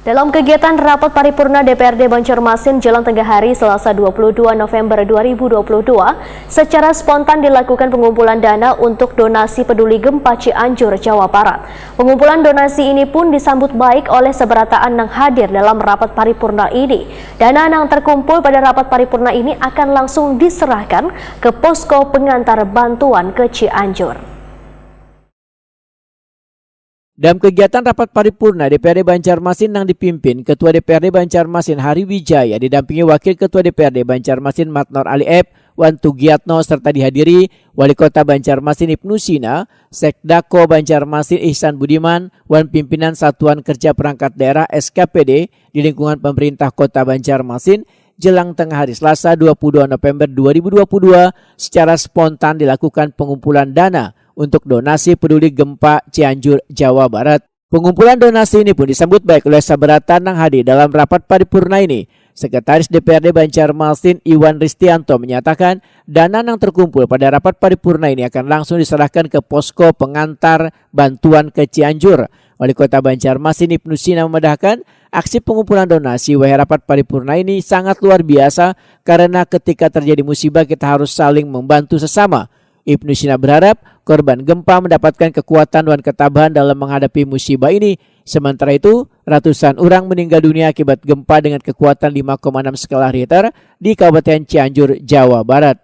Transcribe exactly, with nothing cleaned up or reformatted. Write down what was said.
Dalam kegiatan rapat paripurna D P R D Banjarmasin Jalan Tengah Hari Selasa dua puluh dua November dua ribu dua puluh dua, secara spontan dilakukan pengumpulan dana untuk donasi peduli gempa Cianjur, Jawa Barat. Pengumpulan donasi ini pun disambut baik oleh seberataan nang hadir dalam rapat paripurna ini. Dana nang terkumpul pada rapat paripurna ini akan langsung diserahkan ke posko pengantar bantuan ke Cianjur. Dalam kegiatan rapat paripurna D P R D Banjarmasin nang dipimpin Ketua D P R D Banjarmasin Hari Wijaya didampingi Wakil Ketua D P R D Banjarmasin Matnor Ali Ep wan Tugiatno serta dihadiri Wali Kota Banjarmasin Ibnu Sina, Sekdako Banjarmasin Ihsan Budiman, wan pimpinan Satuan Kerja Perangkat Daerah S K P D di lingkungan pemerintah Kota Banjarmasin jelang tengah hari Selasa dua puluh dua November dua ribu dua puluh dua secara spontan dilakukan pengumpulan dana untuk donasi peduli gempa Cianjur, Jawa Barat. Pengumpulan donasi ini pun disambut baik oleh sabarataan nang hadir dalam rapat paripurna ini. Sekretaris D P R D Banjarmasin Iwan Ristianto menyatakan dana yang terkumpul pada rapat paripurna ini akan langsung diserahkan ke posko pengantar bantuan ke Cianjur. Wali Kota Banjarmasin Ibnu Sina memadahkan aksi pengumpulan donasi wahai rapat paripurna ini sangat luar biasa karena ketika terjadi musibah kita harus saling membantu sesama. Ibnu Sina berharap korban gempa mendapatkan kekuatan dan ketabahan dalam menghadapi musibah ini. Sementara itu, ratusan orang meninggal dunia akibat gempa dengan kekuatan lima koma enam skala Richter di Kabupaten Cianjur, Jawa Barat.